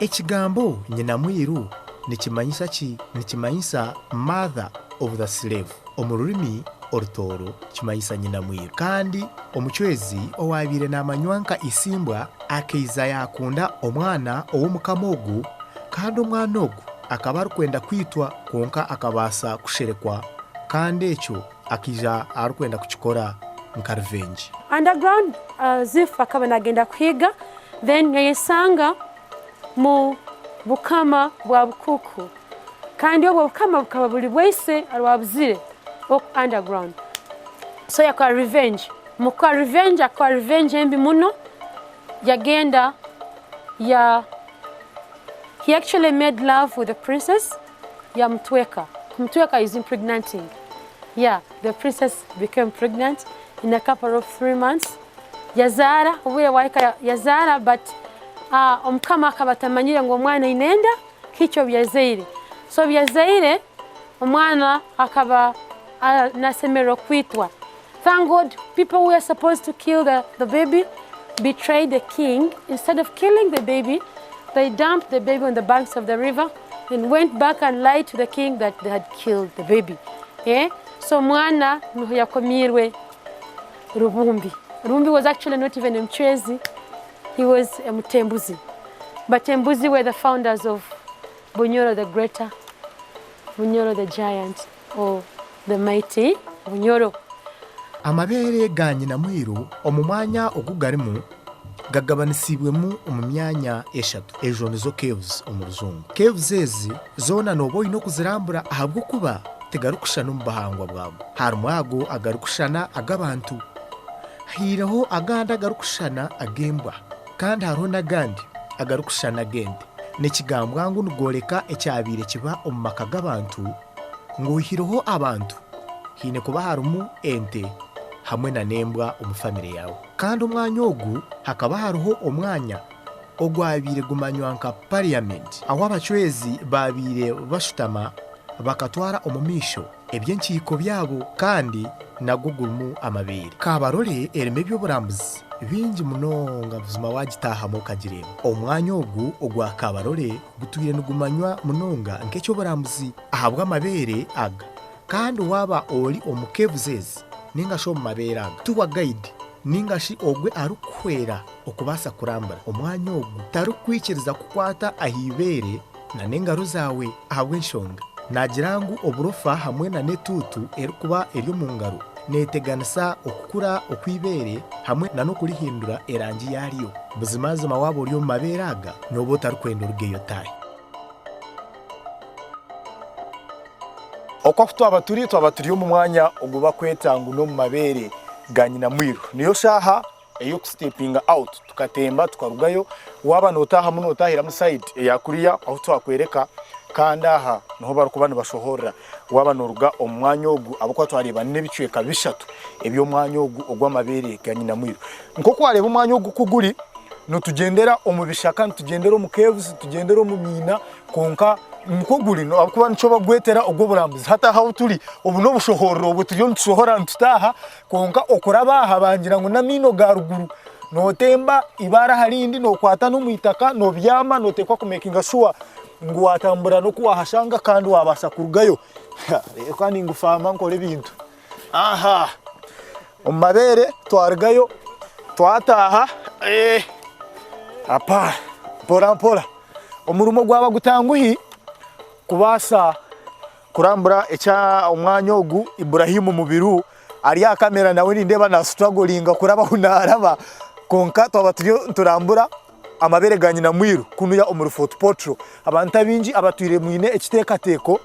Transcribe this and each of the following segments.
Ekigambo nyina mwiru nikimanyisa ki? Nikimanyisa mother of the slave. Omu rurimi Orutooro kimanyisa nyina mwiru. Kandi omucwezi owaabaire naamanywa nka Isimbwa akaiza yaakunda omwana ow'omukama ogu, kandi omwana ogu akaba arikwenda kwitwa kwonka akabaasa kusherekwa kandi ekyo akaija arikwenda kukikora nka revenge. Underground Zifu akaba nagenda kuhiiga then yayesanga mu bukama bwa Bukuku kandi obwo bukama bukaba buri bwa ise arwabuzire oku underground so yakora revenge mukukora revenge akakora revenge embi muno yagenda ya he actually made love with the princess yamutweka kumutweka is impregnanting yeah the princess became pregnant in a couple of 3 months yazaara obwire bwahika yazaara, but omukama akaba atamanyire ngu omwana aine enda kihikya obu yazaire. So obu yazaire, omwana akaba nasemererwa kwitwa. Thank God, people who were supposed to kill the baby betrayed the king. Instead of killing the baby, they dumped the baby on the banks of the river and went back and lied to the king that they had killed the baby. Yeah? So mwana niho yakomirwe Rubumbi. Rubumbi was actually not even a Mchwezi, he was a Mutembuzi. But Tembuzi were the founders of Bunyoro the Greater, Bunyoro the Giant, or the Mighty Bunyoro. Amabeere ga nyina mwiru omu mwanya ogu garimu gagabanisiibwemu omu myanya eshatu. Ezo nizo caves omu rujungu. Caves ezi zoona nooba oine okuzirambura ahabw'okuba tigarikushushana omu buhangwa bwago. Harimu ago agarikushushana ag'abantu, haireho agandi agarikushushana ag'embwa kandi hariho n'agandi agarikushushana ag'ente. Nikigambwa ngu nigworeka ekyabaire kiba omu maka g'abantu ngu oihireho abantu haine kuba harimu ente hamwe na n'embwa omu famire yaawe. Kandi omwanya ogu hakaba hariho omwanya ogwabaire gumanywa nka parliament ahu abacwezi baabaire bashutama bakatwara omu maisho eby'enkiiko byabo kandi nagwo gurimu amabeere. Kabarole erimu eby'oburambuzi bingi munonga buzima waagitaahamu okagireeba. Omwanya ogu ogwa Kabarole gutwire nigumanywa munonga nk'eky'oburambuzi ahabw'amabeere aga kandi waaba ori omu caves ezi ninga shi omu mabeere aga, tour guide ninga shi ogwe arikukuhwera okubaasa kurambura omwanya ogu tarikwikiriza kukwata aha ibeere na n'engaro zaawe ahabw'enshonga naagira ngu oburofa hamwe na n'etuutu erikuba eri omu ngaro neeteganisa okukura okw'ibeere hamwe na n'okurihindura erangi yaaryo. Buzimazima waaba ori omu mabeere aga nooba otarikwenda orugeyo otaahe. Oku ahu twaba turi, twaba turi omu mwanya ogu bakweta ngu n'omu mabeere ga nyina mwiru. Niyo shaaha ey'okusitepinga out tukatemba tukarugayo. Waaba nootaahamu nootahiramu sayidi eya kuriya ahu twakworeka kandi aha niho barikuba nibashohorera waaba nooruga omu mwanya ogu ahabw'okuba twareeba n'ebicweka bishatu eby'omwanya ogu ogw'amabeere ga nyina mwiru. Nk'oku waareeba omwanya ogu ku guri, nitugyendera omu bishaka, nitugyendera omu caves, nitugyendera omu miina kwonka nikwo guri ahabw'okuba nikyo bagwetera ogw'oburambuzi. Hati aha ahu turi obu n'obushohorero obwo turiyo nitushohora nitutaaha kwonka okuraba aha bangira ngu n'amaino ga ruguru nootemba eibaare aha rindi nookwata n'omu itaka noobyama nooteekwa kumekinga shuwa ngu waatambura n'oku waahashanga kandi waabaasa kurugayo. Reka ningufaama nkore ebintu. Aha omu mabeere twarugayo twataaha apa mpora mpora omurimo gwaba gutanguhi kubaasa kurambura omwanya ogu. Ibrahim Mubiru ari aha kamera nawe nindeeba naasituragoringa kuraba ahu naaraba kwonka twaba turiyo niturambura amabeere ga nyina mwiru kunuya omuri Fort Portal. Abantu abaingi abatwire mwine ekiteekateeko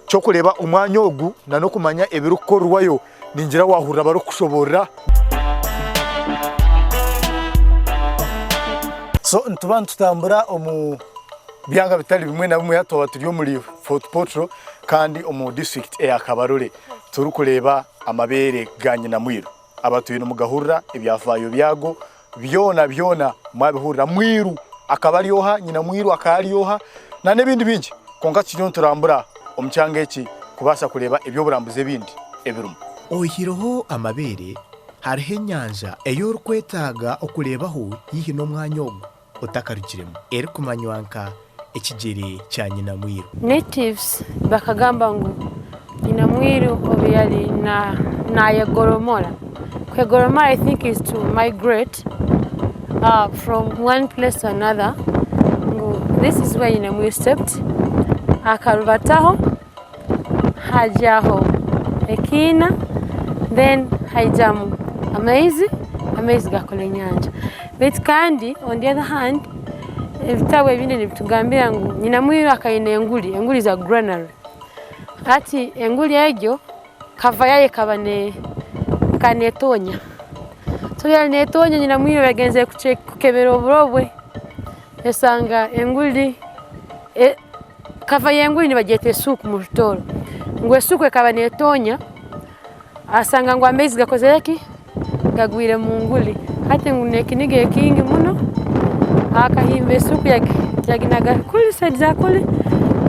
ky'okureeba omwanya ogu n'okumanya ebirikukorerwayo ningira waahurira barikukushoboorora. So nituba nitutambura omu byanga bitari bimwe na bimwe twaba turi omuri Fort Portal kandi omu disiturikiti eya Kabarole turikureeba amabeere ga nyina mwiru. Abatwire nimugahurira ebyafaayo byago byona byona mwabihurira. Mwiru akaba ari oha? Nyina mwiru akaba ari oha? N'ebindi bingi. Kwonka tukiriyo niturambura omu kyanga eki kubaasa kureeba eby'oburambuzi ebindi ebirimu. Oihireho amabeere, hariho enyanja ei orikwetaaga okureebaho haihi n'omwanya ogu. otakarugiremu erikumanywa nka Ekigyere kya Nyinamwiru. Natives bakagamba ngu Nyinamwiru obu yari nayegoromora, kwegoromora I think is to migrate from one place to another, ngu this is where Nyinamwiru stepped, akarubataho hagyaho ekiina then haijamu amaizi, amaizi gakora enyanja. Beitu kandi on the other hand ebitabo ebindi nibitugambira ngu nyinamwiru akaine enguri, enguri is a granary. Hati enguri egyo kava yaayo ekaba netonya, so obu yaaba netonya nyinamwiru obu yagenzire kukebera oburo bwe esanga enguri Kava y'enguri nibagyeta esuuku omu Rutooro. Ngu esuuku ekaba neetoonya, ashanga ngu amaizi gakozire ki? Gagwire omu nguri. Hati ngu n'ekiniga ekingi muno, akahimba esuuku yaginaga kuri sayidi za kuri,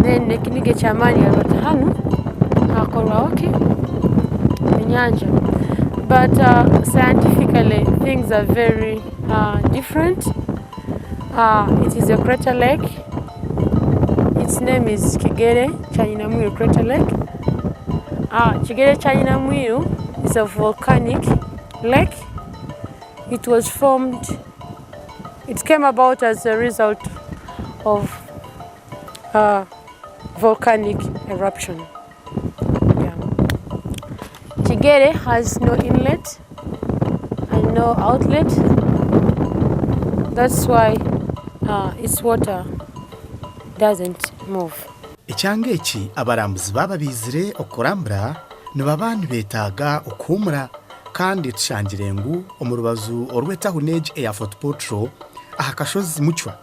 then n'ekiniga eky'amaani yaareeba ati hanu haakorwaho ki? Enyanja. But scientifically things are very different, it is a crater lake. Its name is Kigere Kyanyinamwiru Crater Lake. Kigere Kyanyinamwiru is a volcanic lake. It was formed, it came about as a result of a volcanic eruption. Yeah. Kigere has no inlet and no outlet. That's why its water doesn't move. Ekyanga eki abarambuzi baaba baizire okurambura nibaba nibetaaga okuhuumura kandi tushangire ngu omu rubaju orw'etahuni egi eya Fort Portal aha kashozi Mucwa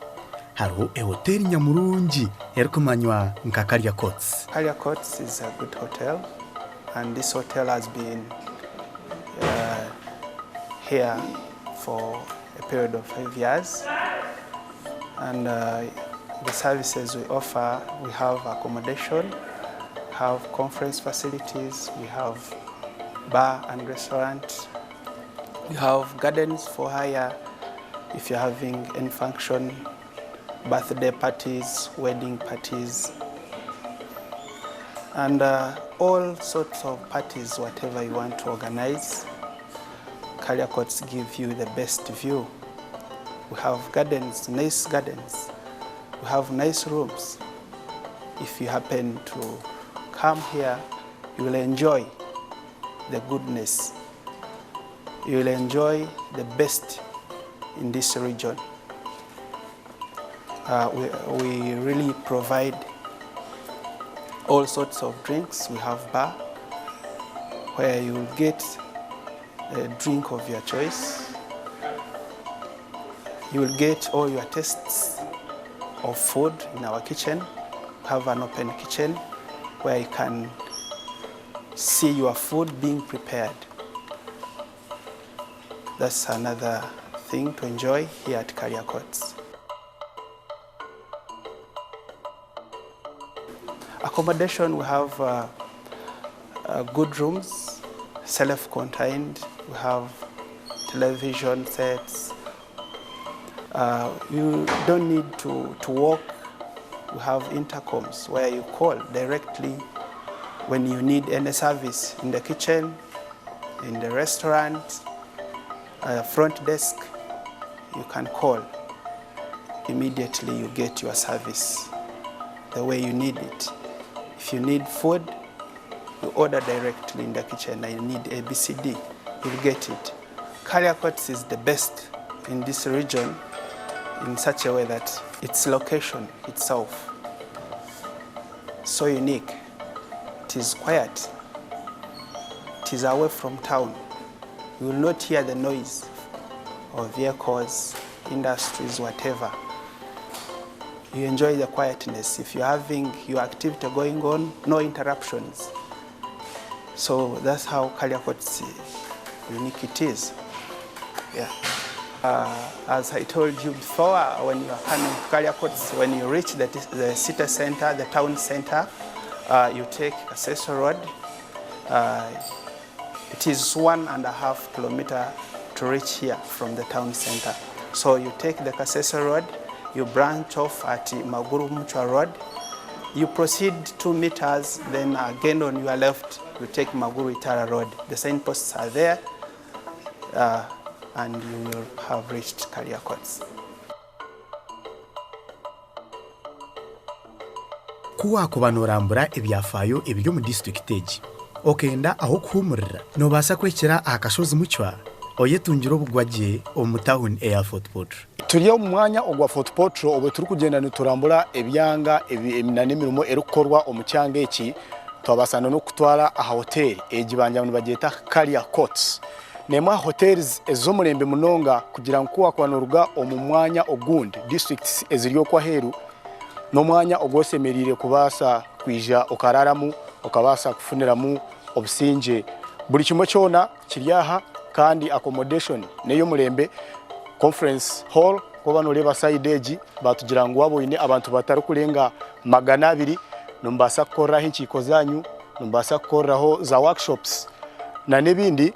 hariho ehoteeri nyamurungi erikumanywa nka Karya Courts. Karya Courts is a good hotel and this hotel has been here for a period of 5 years and the services we offer we have accommodation, have conference facilities, we have bar and restaurant, we have gardens for hire if you're having any function, birthday parties, wedding parties and all sorts of parties whatever you want to organize. Kalya Courts give you the best view. We have gardens, nice gardens. We have nice rooms. If you happen to come here, you will enjoy the goodness. You will enjoy the best in this region. We really provide all sorts of drinks. We have bar where you will get a drink of your choice. You will get all your tastes of food in our kitchen. We have an open kitchen where you can see your food being prepared. That's another thing to enjoy here at Kalya Courts. Accommodation, we have good rooms, self-contained. We have television sets. You don't need to walk. We have intercoms where you call directly when you need any service in the kitchen, in the restaurant, front desk, you can call. Immediately you get your service the way you need it. If you need food, you order directly in the kitchen. I need ABCD, you'll get it. Kalya Courts is the best in this region in such a way that its location itself so unique. It is quiet. It is away from town. You will not hear the noise of vehicles, industries, whatever. You enjoy the quietness. If you're having your activity going on, no interruptions. So that's how Kalya Courts unique it is. Yeah. As I told you before, when you are coming to Kalya Courts, when you reach the city center, the town center, you take Kasese Road. It is 1.5 kilometers to reach here from the town center. So you take the Kasese Road, you branch off at Maguru Muchwa Road, you proceed 2 meters, then again on your left, you take Maguru Itara Road. The signposts are there, and you will have reached Kalya Courts. Ku waakuba noorambura ebyafaayo ebiri omu disiturikiti egi, okenda ah'okuhuumurira, noobaasa kuhikira aha kashozi Mucwa oyetungire obugwagye omu tauni eya Fort Portal. Turi omu mwanya ogwa Fort Portal obwe turikugyenda niturambura ebyanga n'emirimo erikukorwa omu kyanga eki, twabaasa n'okutwara aha hoteeri egi bangya nibagyeta Kalya Courts. N'emwe aha hotels ez'omurembe munonga kugira ngu ku waakuba nooruga omu mwanya ogundi, districts eziri okwo aheeru, N'omwanya ogu oshemereire kubaasa kwija okaraaramu okabaasa kufuniramu obusingye. Buri kimwe kyona kiri aha kandi accommodation n'ey'omurembe. Conference hall ku orikuba nooreeba sayidi egi baatugira ngu waaba oine abantu batarikurenga 200 nimubaasa kukoreraho enkiiko zaanyu, nimubaasa kukoreraho za workshops n'ebindi.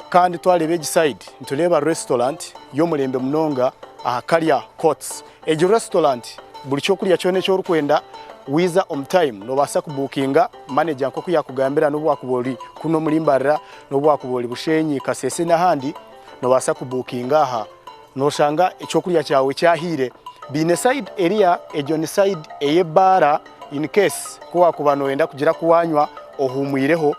Kandi twareeba egi sayidi nitureeba restaurant y'omurembe munonga aha Karya Courts. Egi restaurant buri kyokurya kyona eki orikwenda waiza omu time nobaasa kubukinga manager nkoku yakugambira nobu wakuba ori kunu omuri Mbarara nobu wakuba ori Bushenyi, Kasese nahandi nobaasa kubukinga aha noshanga ekyokurya kyawe kyahiire. Baine side eriya egyo ni side eyebaara in case kuwakuba noyenda kugira ku wanywa ohumwireho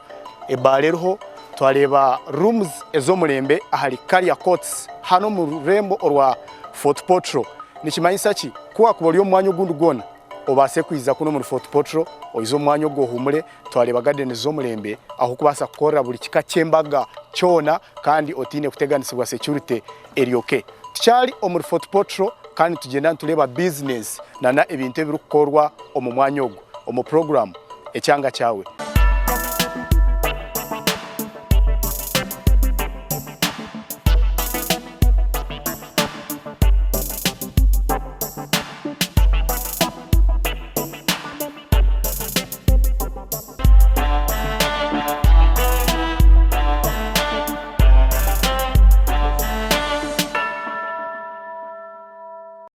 ebaara eriho. Twareeba rooms ez'omurembe ahari Karya Courts hanu omu rurembo orwa Fort Portal. Nikimanyisa ki? Ku waakuba ori omu mwanya ogundi gwona, obaase kwija kunu omuri Fort Portal, oize omu mwanya ogu ohuumure. Twareeba gardens z'omurembe ahu orikubaasa kukorera buri kika ky'embaga kyona kandi otaine kuteganisibwa security eri okay. Tukyari omuri Fort Portal kandi nitugyenda nitureeba bizinesi nana ebintu ebirikukorwa omu mwanya ogu omu puroguraamu Ekyanga Kyawe.